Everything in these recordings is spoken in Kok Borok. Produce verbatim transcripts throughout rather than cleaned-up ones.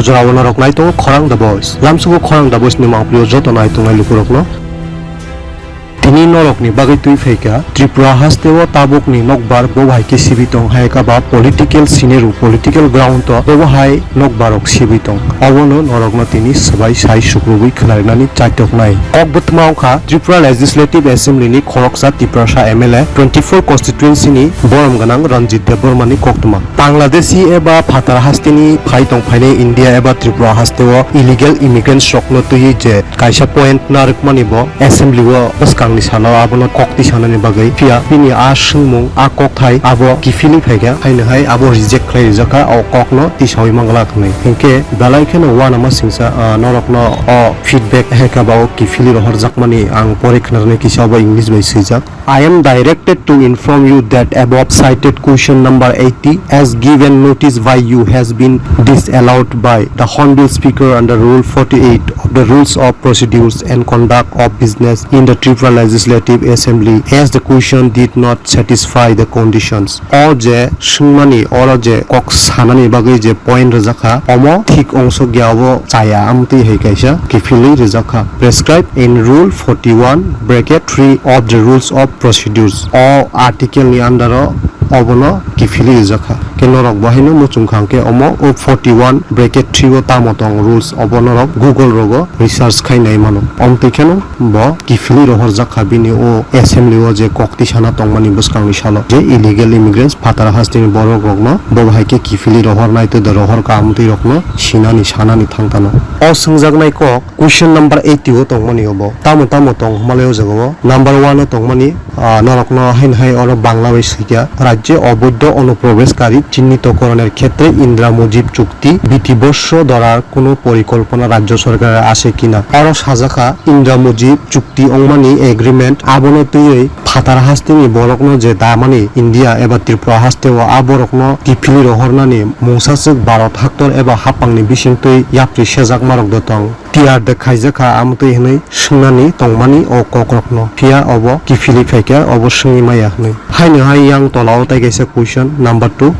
Jorao norok nai tongo Khorang The Voice. Lamsugo Khorang The Voice ni mangpili o joto nai tongnai lukurokno. Tini norokni bagwi twi phaikha Tripura hasteo tabukni nokbar, bo hai khe sibwi tong, hai khe ba political scenario, political ground o bo hai nokbarok sibwi tong. Obono norokno tini swbai sai sukrubwi khwlainani chaitoknai. Kok bwthwma wngkha Tripura Legislative Assembly ni khoroksa Tiprasa M L A, twenty-four constituency ni borom gwnang Ranjit Debbarma ni koktwma. Bangladeshi eba phatar hasteni phai tong phainai India eba Tripura hasteo illegal immigrants rokno twiwi je kaisa point narwkmani bo assembly o bwskangni salo abono kok tisanani bagwi, phiya bini a swngmung, a kokthai abo kiphilwi phaikha, haino hai abo reject khlai rijak kha, o kokno tisawi manglak hwnwi. Hinkhe belai kheno uanama singsa, ah, norokno o feedback hai khe ba o kiphilwi rohorjakmani ang pore khwnarwknai kisa obo English bai swijak. I am directed to inform you that above cited question number eighty, as given notice by you, has been disallowed by the Honorable Speaker under Rule forty-eight of the Rules of Procedures and Conduct of Business in the Tripura Legislative Assembly, as the question did not satisfy the conditions. O je swngmani, oro je kok sanani bagwi je point rwjak kha, omo thik ongsok ya, obo chaya, amtwi hai kaisa kiphilwi rwjak kha. Prescribed in Rule forty-one bracket three of the Rules of Procedures. O article ni under o obono kiphilwi rwjak kha. Khe norok bo haino muchung kha hwnkhe omo o forty-one bracket three o tamo tong rules, obo norok Google rogo research khai nai mano. Omtwi kheno bo kiphilwi rohorjak kha bini o assembly o je kok tisana tongmani bwskangni salo je illegal immigrants phatar hasteni borok rokno bo hai khe kiphilwi rohornai tei da rohor ka amtwi rokno sinani sanani thang tano. O swngjaknai kok question number eighty o tongmani obo tamo tamo tong hwnmalai o jaga o number one o tongmani, ah, norokno haino hai oro Bangla bai swikha, "রাজ্যে অবৈধ অনুপ্রবেশকারী চিহ্নিতকরণের ক্ষেত্রে ইন্দিরা মুজিব চুক্তি ভিত্তিবর্ষ ধরার কোনো পরিকল্পনা রাজ্য সরকারের আছে কিনা?" Oro sajak kha Indira Mujib chukti ongmani agreement, abono twiwi phatar hasteni borokno je damani India eba Tripura hasteo a borokno kiphilwi rohornani mungsaswk Bharat haktor eba haphangni bisingtwi yapri sejakmarok do tong. Tiyar de khaijak kha amtwi hwnwi swngnani tongmani o kokrokno. Phiya obo kiphilwi phaikha, obo swngwi maya hwnwi. Haino hai yang tolao tai kaisa question number two.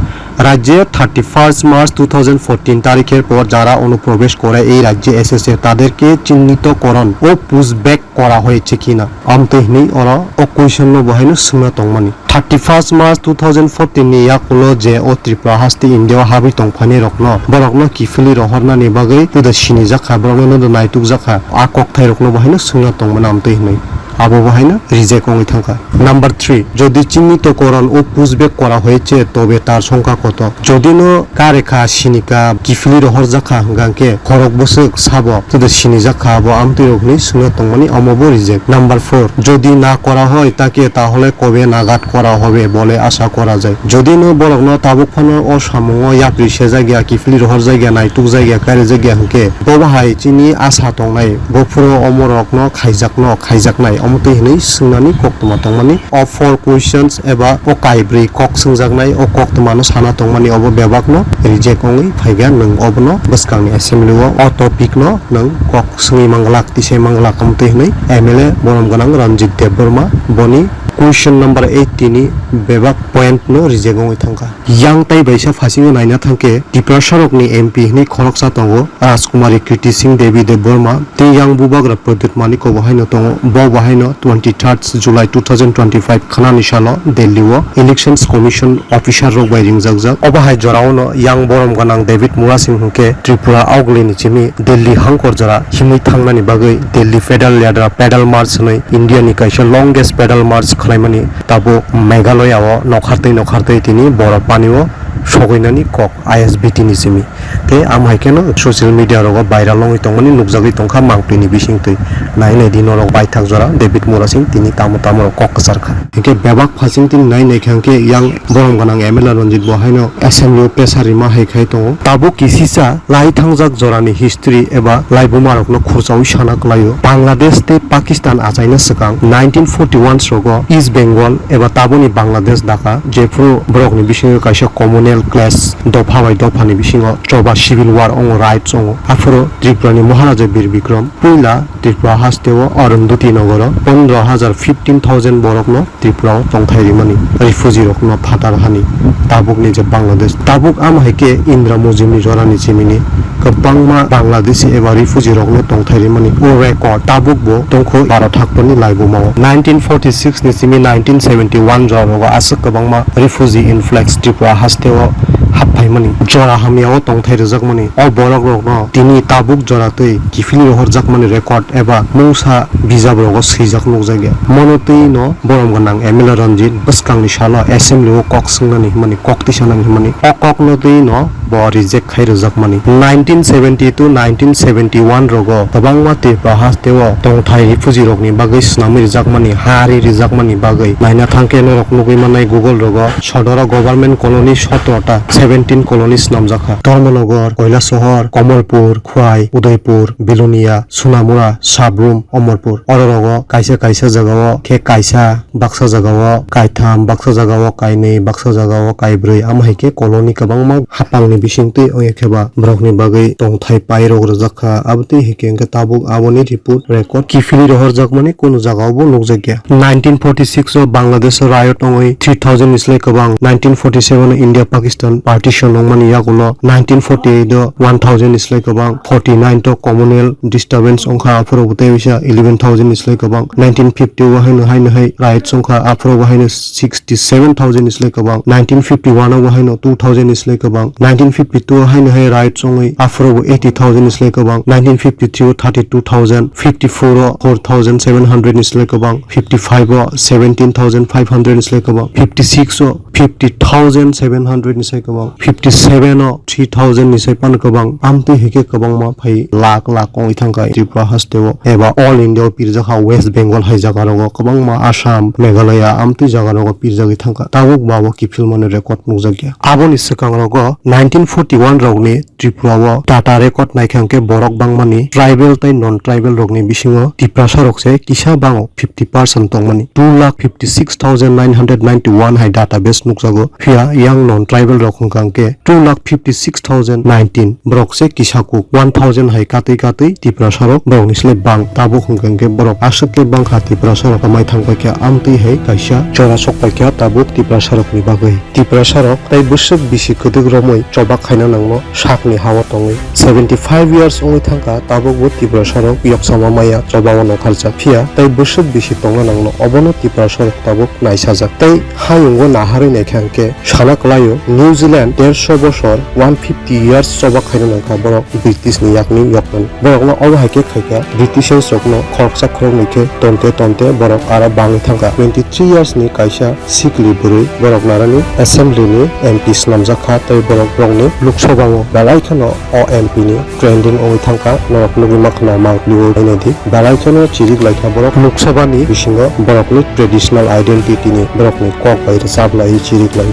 রাজ্যে thirty first March two thousand fourteen তারিখের পর যারা অনুপ্রবেশ করে এই রাজ্যে এসেছে তাদেরকে চিহ্নিতকরণ ও পুশব্যাক করা হয়েছে কিনা? Amtwi hwnwi oro o question no bo haino swngna tongmani. Thirty first March two thousand fourteen ni yakulo je o Tripura haste India o habwi tongphainai rokno, borokno kiphilwi rohornani bagwi noda sinijak kha, borokno noda naitukjak kha, a kokthairokno bo haino swngna tongmani amtwi hwnwi. Abo bo haino reject wngwi thangkha. Number three, যদি চিহ্নিতকরণ ও পুশব্যাক করা হয়েছে, তবে তার সংখ্যা কত? Jodi no karekha, sinikha, kiphilwi rohorjak kha hwnkha hwnkhe khorok bwswk sabo, tei sinijak kha abo amtwi rok hwnwi swngna tongmani, omo bo reject. Number four, যদি না করা হয় তাকে, তাহলে কবে নাগাদ করা হবে বলে আশা করা যায়? Jodi no borok no tabuk phano o samung o yapri sejak ya, kiphilwi rohorjak ya, naitukjak ya, kairijak ya hwnkhe, bo bahai chini asa tongnai, bo phuru omo rok no khaijak no khaijaknai, omo twi hwnwi swngnani koktwma tongmani. O four questions eba o kaibrwi kok swngjaknai, o koktwmano sana tongmani obo bebakno reject wngwi phaikha, nwng obono bwskangni assembly o o topic no nwng kok swngwi manglak, tisai manglak, amtwi hwnwi M L A borom gwnang Ranjit Debbarma boni question number eighty ni bebak point no reject wngwi thangkha. Yang tai baisa phasingo naina thangkhe Tiprasarokni M P hwnwi khoroksa tongo, Rajkumari Kirti Singh Devi Debbarma. Tei yang bubagra Pradyut Manik bo haino tongo. Bo bo haino twenty third July two thousand twenty-five khnani salo Delhi o Elections Commission officer rok bai ringjakjak. Obo hai jorao no yang borom gwnang David Murasing hwnkhe Tripura Augli ni simi Delhi hangkor jora himwi thangnani bagwi Delhi Pedal Yatra, Pedal March hwnwi India ni kaisa longest pedal march khlaimani tabuk Meghalaya o nokhartwi nokhartwi tini borok pani o sogoinani kok I S B T ni simi. Tei amo hai kheno social media rogo viral wngwi tongmani nukjagwi tongkha mangpili ni bisingtwi. Nai nai di norok baithak jora David Murasing tini tamo tamo rok kok kwchar kha. Hinkhe bebak phasing tini nai nai kha hinkhe yang borom gwnang M L A Ranjit bo haino assembly o pressure rima hai khai tongo. Tabuk kisisa lai thangjak jorani history eba laibuma rokno khurchaui sana kwlaio. Bangladesh tei Pakistan achaina swkang nineteen forty-one rogo East Bengal eba taboni Bangladesh Dhaka, jephuru borokni bisingo kaisa communal clash dopha bai dophani bisingo choba civil war ongo, rights ongo. Aphuru Tripurani Maharaja Bir Bikram puila Tripura hasteo Arundhati nogoro pondro hajar, fifteen thousand borokno Tripura o tongthai rimani, refugee rokno phatar hani, tabukni je Bangladesh. Tabuk ama hai khe Indra Mujimni jorani chimini kwbangma Bangladeshi eba refugee rokno tongthai rimani o record tabuk bo tongkho Bharat haktorni laibuma o. Nineteen forty six ni simi nineteen seventy one jora rogo aswk kwbangma refugee influx Tripura hasteo haphaimani, jora hamya o tongthai rwjakmani. O borok rokno tini tabuk jora twi kiphilwi rohorjakmani record eba mungsa bijap rogo swijak nukjakya. Mono twi no borom gwnang M L A Ranjit bwskangni salo assembly o kok swngnani hwnmani, kok tisanani hwnmani, o kokno twi no bo reject khai rwjakmani. Nineteen seventy to nineteen seventy one rogo kwbangma Tripura hasteo tongthai refugee rokni bagwi swnamwi rwjakmani, ha ri rwjakmani bagwi naina thangkhe norok nugwi mannai Google rogo sodoro government colony sotro ta, seventeen colony swnamjakha. Dharmanagar, Kailasahar, Kamalpur, Khwai, Udaipur, Bilonia, Sonamura, Sabrum, Amarpur. Oro rogo kaisa kaisa jagao khe kaisa, baksa jagao kaitham, baksa jagao kainwi, baksa jagao kaibrwi, amo hai khe colony kwbangma hapangni bisingtwi ongya khe ba borokni bagwi tongthai pairok rwjakha. Abotwi hai khe wngkhe tabuk aboni report record kiphilwi rohorjakmani kunu jagao bo nukjakya. Nineteen forty six o Bangladesh o riot wngwi three thousand ni slai kwbang, nineteen forty seven o India Pakistan partition wngmani yagulo, nineteen forty eight o one thousand ni slai kwbang, forty nine o communal disturbance wngkha, aphuru bo tei waisa eleven thousand ni slai kwbang, nineteen fifty o haino haino hai riots wngkha, aphuru bo haino sixty seven thousand ni slai kwbang, nineteen fifty one o bo haino two thousand ni slai kwbang, nineteen fifty two o haino hai riots wngwi aphuru bo eighty thousand ni slai kwbang, nineteen fifty three o thirty two thousand, fifty four o four thousand seven hundred ni slai kwbang, fifty five o seventeen thousand five hundred ni slai kwbang, fifty six o fifty thousand seven hundred ni sai kwbang, fifty seven o three thousand ni sai phano kwbang, amtwi hai khe kwbangma phai lakh lakh wngwi thangkha Tripura hasteo eba all India o pirjakha, West Bengal hai jaga rogo kwbangma, Assam, Meghalaya amtwi jaga rogo pirjagwi thangkha, tabuk ba o kiphilmani record nukjakya. Aboni swkang rogo nineteen forty one rokni Tripura o data record naikha hwnkhe borok bangmani tribal tei non tribal rokni bisingo Tiprasa rok se kisa bango fifty percent tongmani, two lakh fifty six thousand nine hundred ninety one hai database nukjago. Phiya yang non tribal rok hwnkha hwnkhe two lakh fifty six thousand nineteen borok se kisa kuk, one thousand hai katwi katwi Tiprasa rok borokni slai bang. Tabuk hwnkha hwnkhe borok aswk khe bangkha Tiprasa rok amai thangpaikha, amtwi hai kaisa chora sokpaikha tabuk Tiprasa rokni bagwi. Tiprasa rok tei bwswk bisi kwdwk romwi choba khaina nangno sakni ha-o tongwi seventy five years wngwi thangkha, tabukbo Tiprasa rok yoksama maya choba-o nokharjak. Phiya tei bwswk bisi tongna nangno obono Tiprasa rok tabuk naisajak. Tei hayungo naharwi naikha hwnkhe sana kwlaio New Zealand derso bosor, one fifty years choba khaina nangkha borok British ni yakni yokmani. Borokno obo hai khe khaikha, Britishers rokno khoroksa khoroknwi khe tonte tonte borok aro bangwi thangkha. Twenty three years ni kaisa sikli bwrwi borok narani assembly ni M P swnamjak kha tei borok borokni Lok Sabha o belai kheno o M P ni trending wngwi thangkha, norok nugwi mankha na mangpili o nainai di belai kheno chirik laikha borok Lok Sabha ni bisingo borokni traditional identity ni borokni kok bai rwchap lai chirik lai.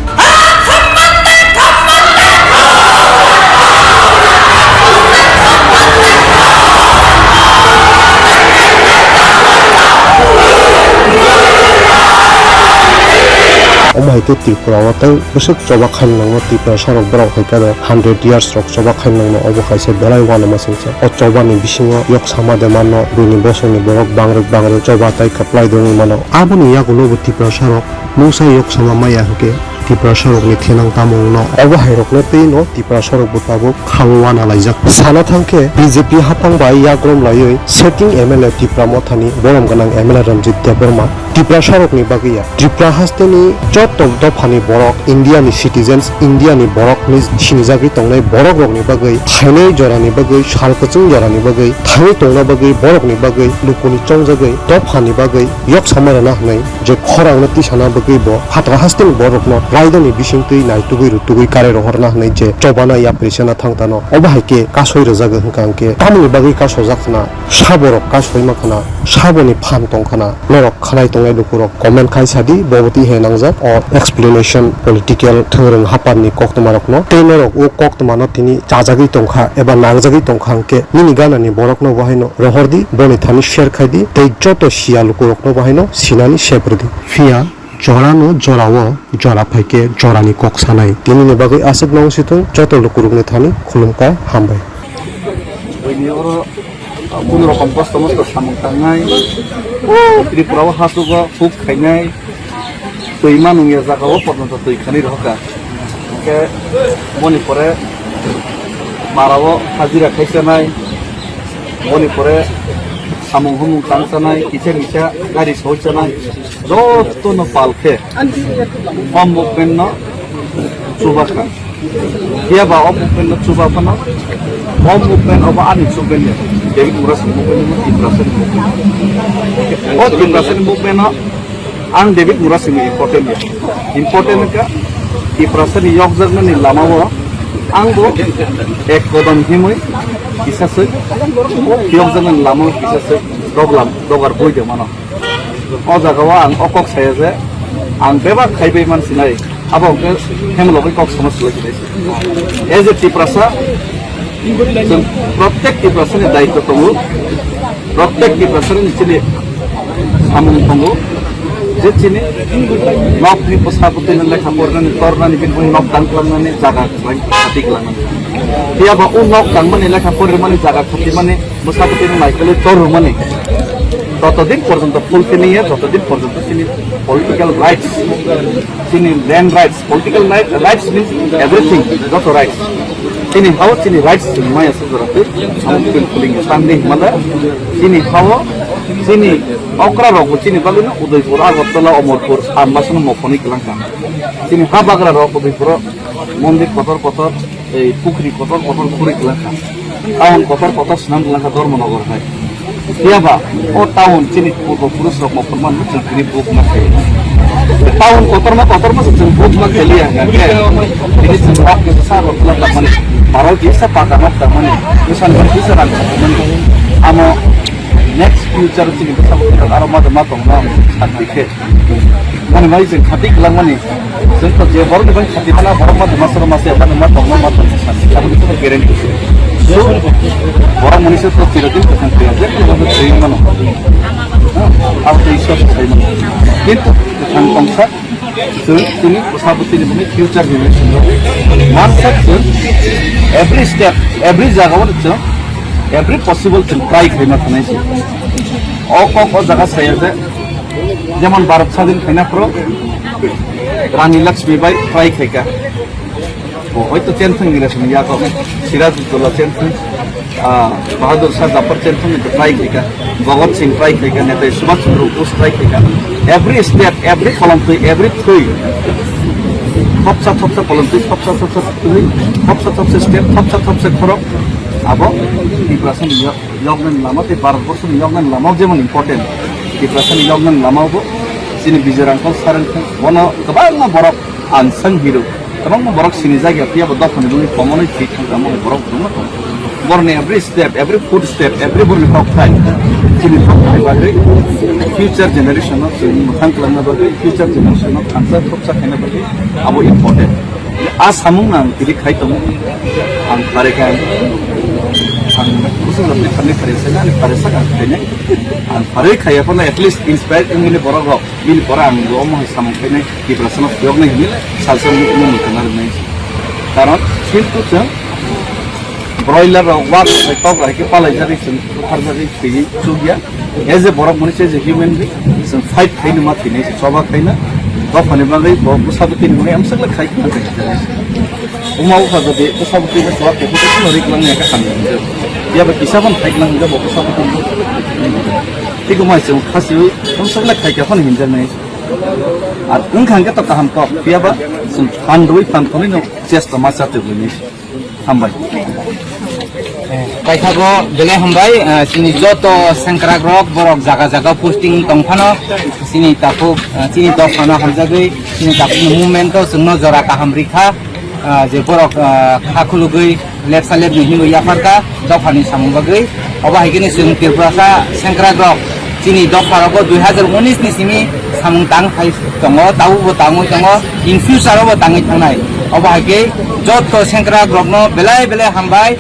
Omo hai khe Tripura o tei bwswk choba khainwi nangno Tiprasa rok borok hai khe hundred years rok choba khainwi nangno obo kaisa belai uanama singcha. O choba ni bisingo yok sama de mano buini bosongni borok bangrwk bangrwk choba tai kwplai dongwi mano. Aboni yagulo bo Tiprasa rok mungsa yok sama maya hwnkhe Tiprasa rokni thinang tamo wngno. Obo hai rokno tei no Tiprasa rok bo tabuk khao uana laijak. Sana thangkhe B J P haphang bai yakrom laiwi sitting M L A Tipra Mothani borom gwnang M L A Ranjit Debbarma Tiprasa rokni bagwi ya. Tripura hasteni joto dophani borok, India ni citizens, India ni borok hinwi sinijagwi tongnai borok rokni bagwi, thainwi jorani bagwi, sal kwchwng jorani bagwi, thangwi tongna bagwi, borokni bagwi, lukuni chongjagwi, dophani bagwi yok sama rwna hwnwi je khorangno tisana bagwi bo phatha hasteni borokno raidani bisingtwi naitugwi rutugwi kare rohorna hwnwi je chobana yapri sena thangtano. Obo hai khe kasoi rwjago hwnkha hwnkhe tamoni bagwi kasojak khna, saborok kasoi mankha na, saboni phan tongkha na, norok khanai tongnai lukurok comment khai sadi, bo bwtwi hai nangjak o explanation political thwngrwng hapharni koktwmarokno. Tei norok o koktwmano tini chajagwi tongkha eba nangjagwi tongkha hwnkhe nini ganani borokno bo haino rohordi, boni thani share khaidi tei joto siya lukurokno bo haino sinani sep rwdi. Phiya Jorano jorao jora phaikhe jorani kok sanai. Tinini bagwi aswk nang sithung joto lukurokni thani khulumkha, hambai. Buini oro kunu rokom kosto mosto samung tangnai. O Tripura o hasugo huk khainai. Twi manung ya jaga o porjonto twi khani rohorkha. Hwnkhe boni pore para o hajira khai chanai. Boni pore samung humung tang chanai, kisa kisa gari soi chanai. Jotono pal khe o movement no chuba kha. Phiya ba o movement no chuba phano, o movement obo ani movement ya. David Murasing movement no, Tiprasa ni movement. O Tiprasa ni movement no ang David Murasing ni important ya. Important ka Tiprasa ni yokjaknani lama o ang bo ek kodom himwi kisa se yokjaknani lama o kisa se doglam dogar boi de mano. O jaga o ang o kok saya je, ang bebak khai bai man sinai, abo hwnkhe hem logoi kok sama swlai sinai se. As a Tiprasa, chwng protek Tiprasa ni daityo tongo, protek Tiprasa ni chini samung tongo, je chini nok ni bwsa bwtwi ni lekha pornani, tornani, bini nok dang klangnani jaga khlai, khati klangnani. Phiya ba o nok dangmani, lekha pormani jaga khati mani, bwsa bwtwi no naikolwi tor rwmani, totodin porjonto fulfilling ya, totodin porjonto chini political rights, chini land rights, political right, rights means everything, joto rights. Chini hao chini rights chwng maya se jora twi samung fulfilling ya. Tangdi himala chini hao chini okra rok bo chini bagwi no Udaipur, Agartala, Amarpur, Ambasano mokhoni kwlangkha. Chini ha bagra rok Udaipur o mondir kotor kotor, ei pukri kotor kotor khuri kwlangkha. Town kotor kotor swnam kwlangkha Dharmanagar hai. Phiya ba o town chini purbo purus rok mokol man chwng tini buk ma khe. Town kotor ma kotor ma chwng buk ma khe liya hwnkhe. Tini chwng rok kisa rok kwlangkha mani. Baro kisa paka nok ta mani. Bwsani kisa rang ta mani. Amo next future chini bwsa bwsa aro ma ma tongna sakti khe. Mani bai chwng khati kwlangmani. Chwng to je borokni bai khati mana borok ma tongma soro ma se bani ma tongma ma tongma sakti. Abo ni kono guarantee se. So, borok mani se to chirodin kwthang kaya je kono ma thwi mano. Ha? Abo to Ishwar se sai mano. Kintu kwthang tongsa chwng chini bwsa bwtwini bini future generation rok. Mansak chwng every step, every jaga o chwng every possible chwng try khaima thanai se. O kok o jaga saya je, jemon Bharat Sadin khaina phuru Rani Lakshmi bai try khaika. Bo hoito chen thung ni resmi yago Siraj Dawla chen thung, ah, Bahadur Shah Zafar chen thung ni try khaika. Bhagat Singh try khaika, Netaji Subhash Chandra Bose try khaika. Every step, every kolomtwi, every twi. Thopsa thopsa kolomtwi, thopsa thopsa twi, thopsa thopsa step, thopsa thopsa khorok. Abo Tiprasa ni yok, yoknani lama tei Bharat Borsho ni yoknani lama jemon important. Tiprasa ni yoknani lama bo chini Bijoy Rangkhal sir wngkha. Bono kwbangma borok unsung hero. Kwbangma borok sinijak ya, phiya bo dophani bagwi komonwi thwi thang tamo borok kwbangma tongo. Borokni every step, every foot step, every borokni kokthai chini kokthai bagwi, future generation no chini mwthang kwlangna bagwi, future generation no thansa thopsa khaina bagwi abo important. A samung no ang tini khai tongo. Ang pharai kha, ang bwswk rokni thani pharai sai, ani pharai sak ang khainai. Ang pharai khaiya phano at least inspire wngmani borok rok. Bini pore ang bo omo hai samung khainai, Tiprasa no phiyoknai hinwi salsa mung mung tongna rwnai. Karon kintu chwng broiler rok wak hai tok hai khe palai jagwi chwng bukharjagwi thwiwi chukya. As a borok mani se, as a human being, chwng fight khaino ma thwinai se, choba khaina dophani bagwi bo bwsa bwtwini bagwi amswk le khai khna. Uma bupha jodi bwsa bwtwi no chuwak khe, bwsa no rik lang ya kha hamya hinjak. Phiya ba kisa phano thai lang hinjak bo bwsa bwtwi no. Thik wngma chwng khasiwi amswk le khai kha phano hinjak nai. Ar wngkha hwnkhe to kaham kok, phiya ba chwng phan rwui phan thonwi no chesta ma cha twi hwnwi. Hambai. Paithago belai hambai, eh, chini joto sengkrak rok borok jaga jaga posting tong phano, chini takhuk, eh, chini dophano hamjagwi, chini takhukni movement o chwngno jora kaham rikha, eh, je borok, eh, kha khulugwi lepsa lepni hinwi yapharkha dophani samung bagwi. Obo hai khe ni chwng Tiprasa sengkrak rok chini dopha rogo dui hazar unis ni simi samung tang phai tongo, tabuk bo tangwi tongo, in future o bo tangwi thangnai. Obo hai khe joto sengkrak rokno belai belai hambai.